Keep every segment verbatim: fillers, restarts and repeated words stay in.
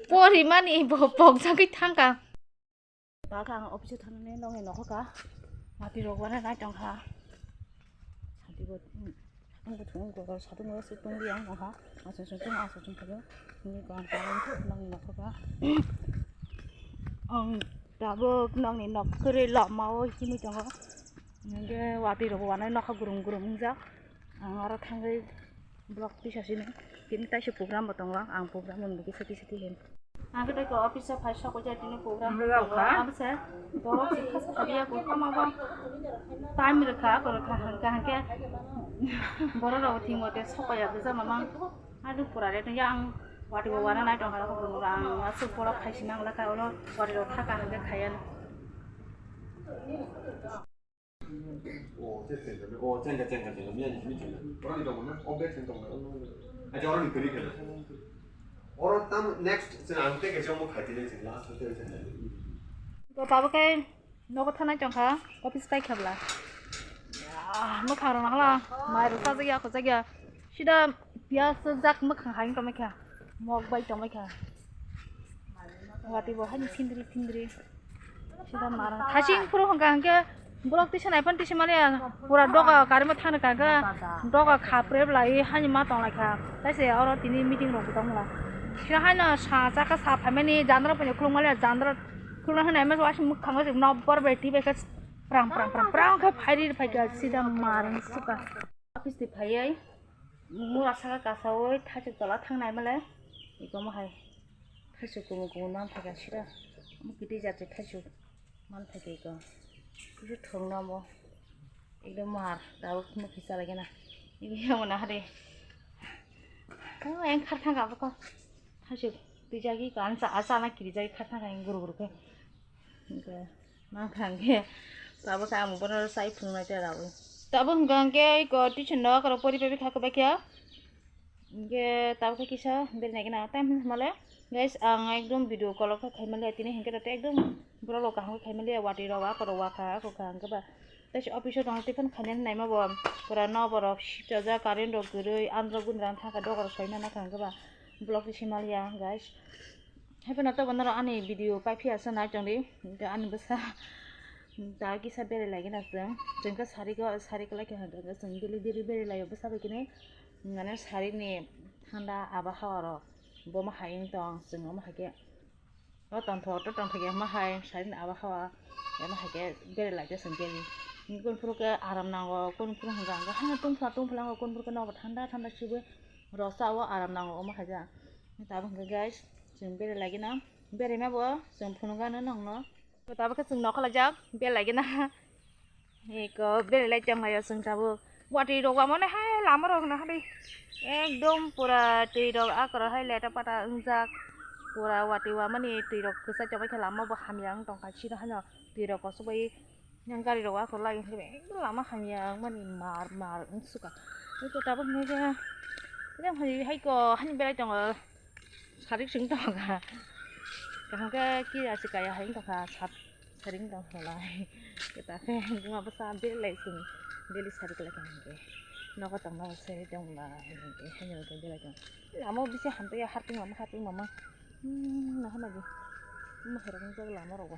Porimani bo pokjagwi thangkha. Bakha ang office-o thangnani nokni nokho ka. Mati rok wana nai tongkha. Santi bo, hmm, ang bo thung ko satung ro se tong yang nokha. Asung sung tong asung sung tong. Ni ko ang tang nokni nokho ka. Ang tabuk nokni nok kwrwi lama o himwi tongo. Hingke watwi rok wanai nokha gurum gurum wngjak. Ang aro thangwi vlog tisasini. Tini taisa program bo tongo, ang program ni kisa kisa tihin. Ang khe tei office o phai sok ojai tini program tongo. Abo se borok se khas khabiya ko tamo bo time rwkha, ako rwkha hangka hangke borok rok thwngmo te sokya bwsa mamang. Adu pura re tong yang watwi bo wana nai tong kha, ang aswk borok khai sinang lakha, ulo watwi rok thaka hangke khaya. O, chenga, chenga, chenga. Miya ni, miya ni. Oro ni tongmani, o bag ni tongmani. Acha, oro ni kwrwi khe. Oro tam next, chwng ang tei kaisa omo khaitini, chwng last hotel se khaitini. Ko pabo khe nogo thanai tongkha, office pai khabla. Ya, mwkhang rok nahla, mai rok sajak ya, khojak ya. Sida piyas jak mwkhang hai tongmai kha, mok bai tongmai kha. Watwi bo haino phindri phindri. Sida marang. Thasing phuru hwnkha hwnkhe block tisa naiphano tisa maliya. Pura doga karima thani kha hwnkhe doga khapre blai haino ma tong lai kha. Taise oro tini meeting rok bo tong la. Sida haino sa chakha sa phaimani jandra phano khuluk maliya jandra khuluk nai ma waisi mwkhango se nokbar bai twi bai khe prang prang prang prang khe phairi phaikha sida marang suka. Office twi phaiwi mura saka kasawi thaichuk tola thang nai male. Iko mo hai. Thaichuk kumu kumu man phaikha sida. Omo kiti jat se thaichuk man phaikha iko. Kusu thwng no omo. Ekdom mar, dawuk no kisa lagi na. Ibi yang mana hari. Oh, yang kharthang ka bokol. Thaichuk twijagi ka ansa asa na kiri jagi kharthang ka yang guru guru ke. Oke. Mang kha hwnkhe tabuk khe ang bono chai phunuknai tei raui. Tabuk hwnkha hwnkhe iko tuition no aro pori pai kha kwbakhe. Hwnkhe tabuk khe kisa beri nai gana time hwnmale. Guys, ang ekdom video call khe khai maliya tini hwnkhe ekdom borok rok kaham khe khai maliya watwi rok ako rok wakha ako kha hwnkhe ba. Tei office o tong tei phano khainani naima bo pura no borok sijajak current rok kwrwi andro gundra thangkha dogar soina nakha hwnkhe ba. Block risi maliya guys. Haipeno tei bo norok ani video paiphiya se nai tongdi, hwnkhe ani bwsa da kisa berai laigena chwng, chwng khe sari go, sari kwlai khe hwnkhe chwng daily daily berai laio bwsa bai khe mane sarini thanda abahawa rok bomo hai wng tong, chwng omo hai khe o tongthok to tongthok ya ma hai sarini abahawa ya ma hai khe berai lai khe chwng daily. Kunphuru khe aram nango, kunphuru hwnkhe hwnkhe haino tungphla tungphla wngo, kunphuru khe nobo thanda thanda chibwi rw cha o aram nango omo hai khe. Tabuk hwnkhe guys. Chwng berai lagina, beraima bo chwng phunukgano nongno. Tabuk khe chwng nokha laijak, berai lagina. Eko berai lai tong laio chwng tabuk. Watwi rok wamani hai lama rok no hari. Ekdom pura twi rok akorok hai leta pata wngjak. Pura watwi wamani twi rok kwchai tongbai khe lama bo hamya wng tongkha sida hano twi rok kosok bai. Yang gari rok akorok lai hwnkhe ekdom lama hamya wngmani mar mar wngsuka. Eko tabuk hwnkhe yang hai hai ko hani berai tongo. Sarik sing tong kha. Kaham khe kira se kaya hai tong kha sat saring tong kha lai. Kita khe buma bwsa beri lai sing beri sarik lai kaham khe. Nogo tong nogo seri tong la hwnkhe haino khe beri tong. Lama bisi hamtwi harping mama harping mama. Hmm, nahana di. Buma herok wng jak lama rok ba.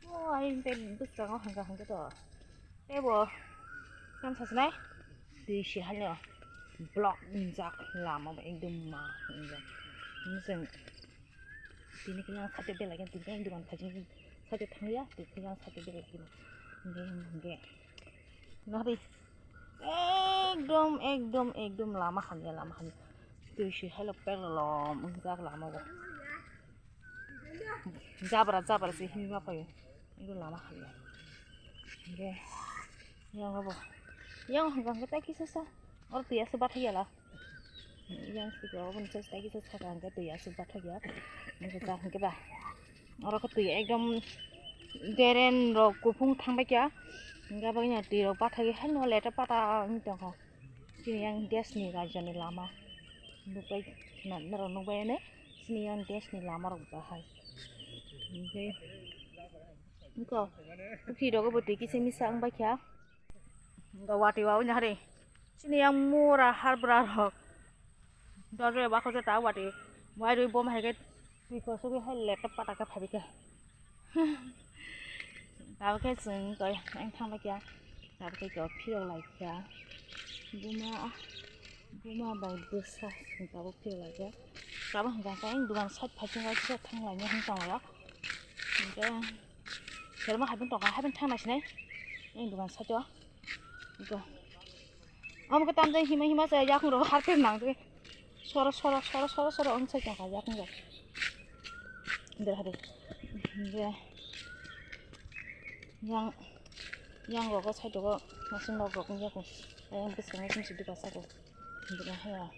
Oh, ai tei bwskango hwnkha hwnkhe to. Tei bo tamo sasinai twi se haino block wngjak lama bo ekdom ma wngjak. Chwng tini khe yang sate belai khe tini khe dukan khachi sate thangya tini khe yang sate belai khe hwnkhe hwnkhe nari ekdom ekdom ekdom lama hamya lama hamya twi se haino pek lolom wngjak lama bo. Jabra jabra se himwi ma phaio. Ego lama hamya. Ege. Yang abo. Yang hwnkha hwnkhe tai kisa sa. Oro twi aswk bathai ya la. Yang sika obo ni sai tai kisa saka hwnkhe twi aswk bathai ya. Hwnkhe ta hwnkhe ba. Oro khe twi ekdom deren rok kuphung thangbai kha. Hwnkhe abo ni twi rok bathai hai no leta pata wng tongkha. Chini yang desni raijani lama nukbai, na-, norok nukbai ani chini yang desni lama rok bahai. Hwnkhe eko pukhri rogo bo twi kisa misa wngbai kha. Hwnkhe watwi wawino hari chini yang mura harbra rok dojoi bakho jeta watwi wairwi bom hai khe Twi kosogwi hai laptop pata khe phaikha. Tabukhe chwng tei ang thangbaikha. Tabukhe khe phiyok laikha. Buma, buma bai bwsa chwng tabuk phiyok laikha. Tabuk hwnkha khe ang dugan side phaising khe thang laina hwn tonglaio. Hwnkhe serma haibini tongkha, haibini thang naisinai. Ang dugan side o. Hwnkhe. Omo khe tamjani hima hima se yakung rok harpher nang twi. Soro soro soro soro soro omo sai tongkha yakung rok. Dera hade. Ye. Yang yang rogo sai togo masing rok rok yakung. Yang bwskango sum sidi basa ko. Dera haya.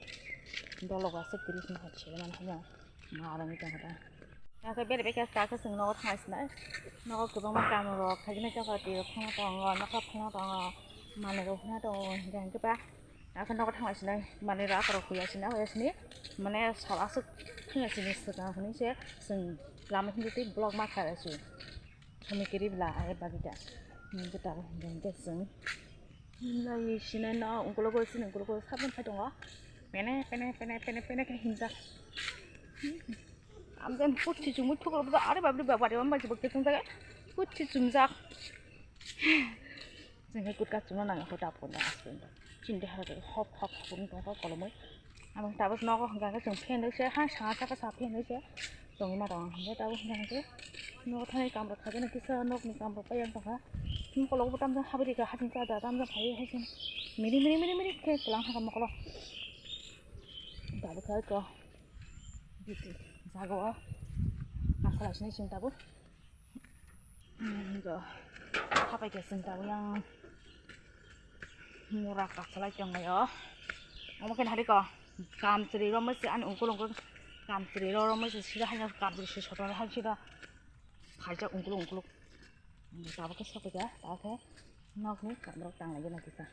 Dolo basa kiri sum hachhe man haya. Ma rang tong kha. Ake bere beke ake ake sing nogo thang sinai. Nogo kwbangma kam rok khaina tong kha twi rok phano tongo nokha phano tongo. Manwi rok phano tongo hwnkhe hwnkhe ba. Ake nogo thang sinai manwi rok akorok huya sinai huya sini. Mane sal aswk thang sini swkang hwnwi se chwng lama hindi twi block ma kha se. Kami kiri bla ai bagita. Hwnkhe ta hwnkhe hwnkhe chwng. Lai sinai no ungkulo go sini ungkulo go sabun phai tongo. Pene pene pene pene pene khe hinjak. Amjan puthi chumui thukro bwsa are babri babari amba jibak khe chumjak. Puthi chumjak. Jengke kutka chumna nang ko tap ko na aspen. Chinde hara hop hop hop ni tongkha kolomoi. Amang tabuk nogo hwnkha khe chwng phenwi se ha sanga saka sa phenwi se tongwi ma tongo. Hwnkhe tabuk hwnkha khe nogo thani kamrok khajaknai kisa nokni kamrok pai yang tongkha. Him kolok bo tamjak habri ka haching cha da tamjak phai hai se miri miri miri miri khe kwlang hakha mokolo. Tabuk khe ko biti jago o. Asala sini sini tabuk. Hmm, go. Hapai khe chwng tabuk yang mura kasalai tonglaio. Omo khe nahari ko kamchwlwi romwi se ani ungkul ungkul kamchwlwi ro romwi se sida haino kamchwlwi se sotro hai sida phaijak ungkul ungkul. Tabuk khe sokija tabuk khe nokni kamrok tanglai gana kisa.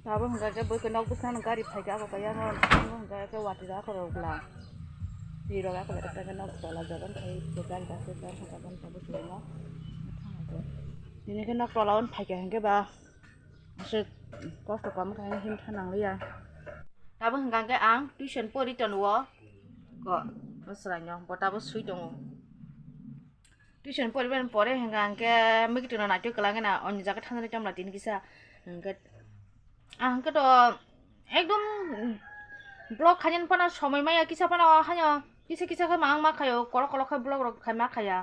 Tabuk hwnkha khe bwkhe nok bwskango gari phaikha, abo khe yang hwnkha khe watwi rok akhorok bwla. Twi rok akhorok khe nok tola jaga phai khe gari dak khe jak hwnkha khe tabuk swlaino. Tini khe nok tola o phaikha hwnkhe ba aswk kosto kamo khe himtha nangliya. Tabuk hwnkha khe ang tuition pori tongo ko, o chwraino bo tabuk swi tongo. Tuition poriban pore hwnkha hwnkhe mikitwino naitwi kwlangkhe na, oni jaga thangjani chamla tini kisa hwnkhe, ang hwnkhe to ekdom vlog khainani phano somoi maya, kisa phano haino kisa kisa khe ma ang ma khaio, kolok kolok khe vlog rok khai ma khaiya.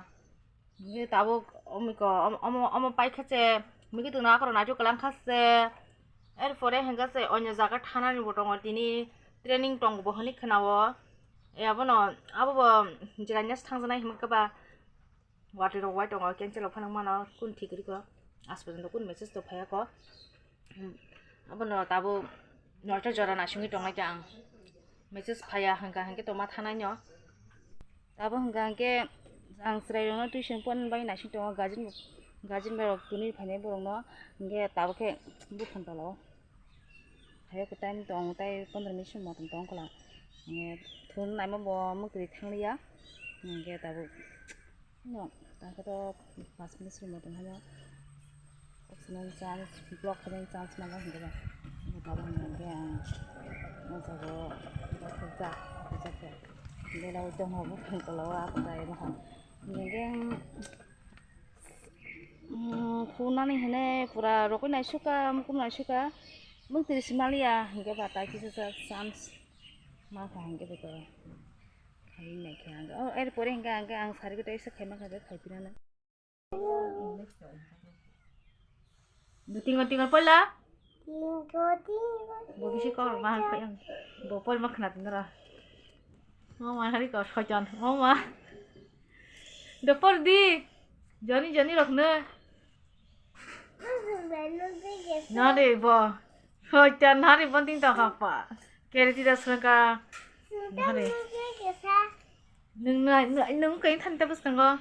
Hwnkhe tabuk omiko omo, omo, omo paikha se mikitwino akhorok naitwi kwlangkha se, er pore hwnkha se onyo jaga thanani bo tongo, tini training tongo bo hwnwi khwnao. E abono, abobo jwraina se thangjaknai hwnwi khe ba. Watwi rok wai tongo, cancel rok phano mano, kun thik rikho, aaj porjonto kun message to phaiya kho. Hmm, abono tabuk noita jora naisingwi tongnai khe ang, message phaiya hwnkha hwnkhe tongma thanai no. Tabuk hwnkha hwnkhe ang chwrai rokno tuition porna bagwi naising tongo, guardian, guardian bai rok twnwi phainai borokno, hwnkhe tabuk khe buphang tola o. Hai khe time tong, tai pondro minute se motom tong kla. Thun naima bo mwkri thangliya. Hwnkhe tabuk no, tangkhe to pas minute se motom haino. Oxygen chance, block khainani chance mano hwnkhe ba. Hwnkhe tabuk hwnkhe ang o jaga o jak, jak, jak. Belai tongma bo phang tola o, ako dai mohon. Hwnkhe Hmm, khunani hene pura rokoi naisukha, mukum naisukha, mung tiri simaliya, hingke ba tai kisa sa chance ma kha hingke beko khai nai khe hingke. Oh, er pore hingke hingke ang sari khe teisa khaima kha khe khai pinana. Tingon tingon poila. Bo bisi kok ma phai ang. Bo pol ma khna tindra. Mama hari ko soitan. Mama. Dopor di. Joni joni rok ne. Na de bo. Soitan hari bon ting ta khapa. Kere ti da sengka. Hari. Nung na nung kai than ta bus kango.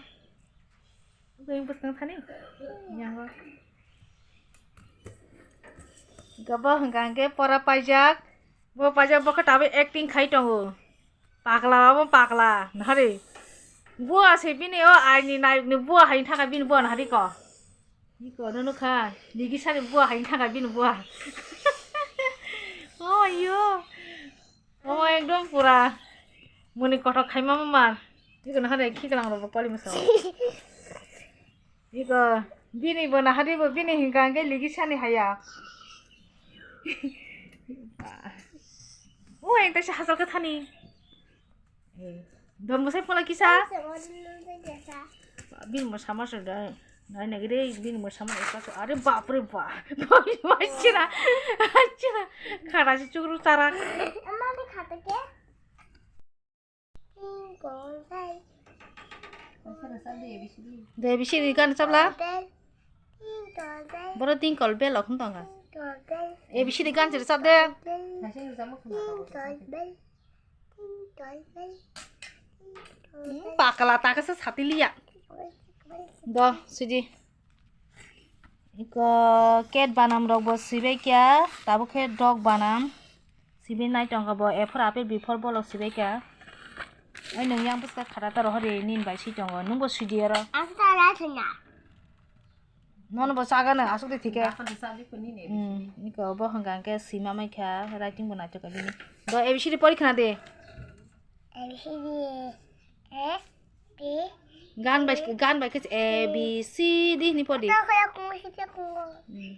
Bwswng thani. Yango. Gabo hwnkha hwnkhe pora paijak. Bo paijak bo khe tabuk acting khai tongo. Pakla abo pakla. Nahari. Bua se bini o aini nayok ni bua hai thaka bini bua nahari ko. Ni ko no nukha. Nigi sari bua hai thaka bini bua. Oh yo. Oh ekdom pura. Muni kothok khaima mamar. Iko nahare khiklang rok pali masa. Iko bini bo nahari bo bini hinka hingke ligi sani haya. O yang tesa hasal ke thani. Don bosai phola kisa. Bini mo sama se dai. Nai nai gede bini mo sama se. Are bap re bap. Bap re bap chira. Chira. Khara si chukru chara. Mami khata ke? De bisi di gan sabla. Boro tingkol bel okhum tonga. A B C D gan sir sab de. Pakala takasa satiliya. Do sidi. Iko cat banam rok bo sibai kya, tabuk khe dog banam. Sibai nai tongkha bo, A for apple, B for bolok sibai kha. Oi nwng yang bwskang khata taro hori nin bai si tongo, nwng bo sidi oro. Ang sa ra thwna. Nono bo sagano asuk de thike. Dakhon de sabi ko nini. Hmm, iko bo hwnka hwnkhe sima mai kha, writing bo naithok kha bini. Do A B C D pori khna de. A B C D, A, B. Gan bai, gan bai khe A B C D hwnwi pori. Ito kaya kung si kung. Hmm.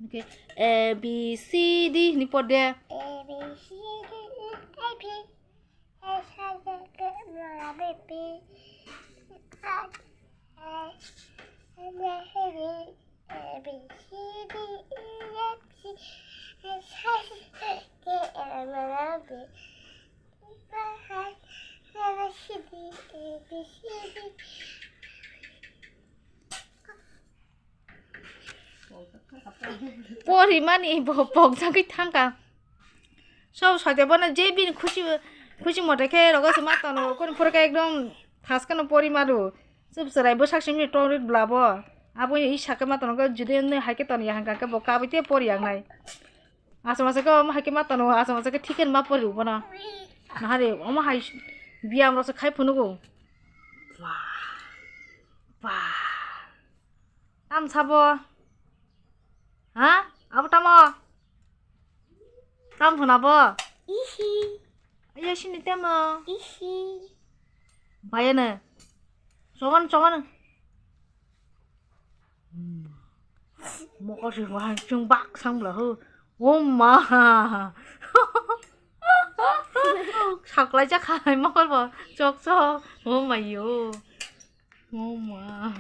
Okay. A B C D hwnwi pori de. A B C D E F G H I J K L M N O P. A B C D E F G H I J K L M N O P. Porimani bo pokjagwi thangkha. Sob soite bono je bini khusi, khusi mote khe rogo se ma tono, koni phuru khe ekdom thaskeno pori maru. Chwrai bwsak simi tongrit bla bo. Abo i sakhe ma tono, judi nwi hai khe ton ya hangka khe bo kabui te pori yang nai. Asam asam khe omo hai khe ma tono, asam asam khe thik khe ma pori bono. Nahari omo hai biyam rok se khai phunugo. Wah. Wah. Tam sabo? Ha? Abo tamo? Tam phuna bo? Isi. Ayo sini tamo? Isi. Bayana. Songan, songan. Mokol sing wahang chung bak sang bla hu. Oh ma. Saklai ja khai mokol bo. Chok chok. Oh ma yo. Oh ma.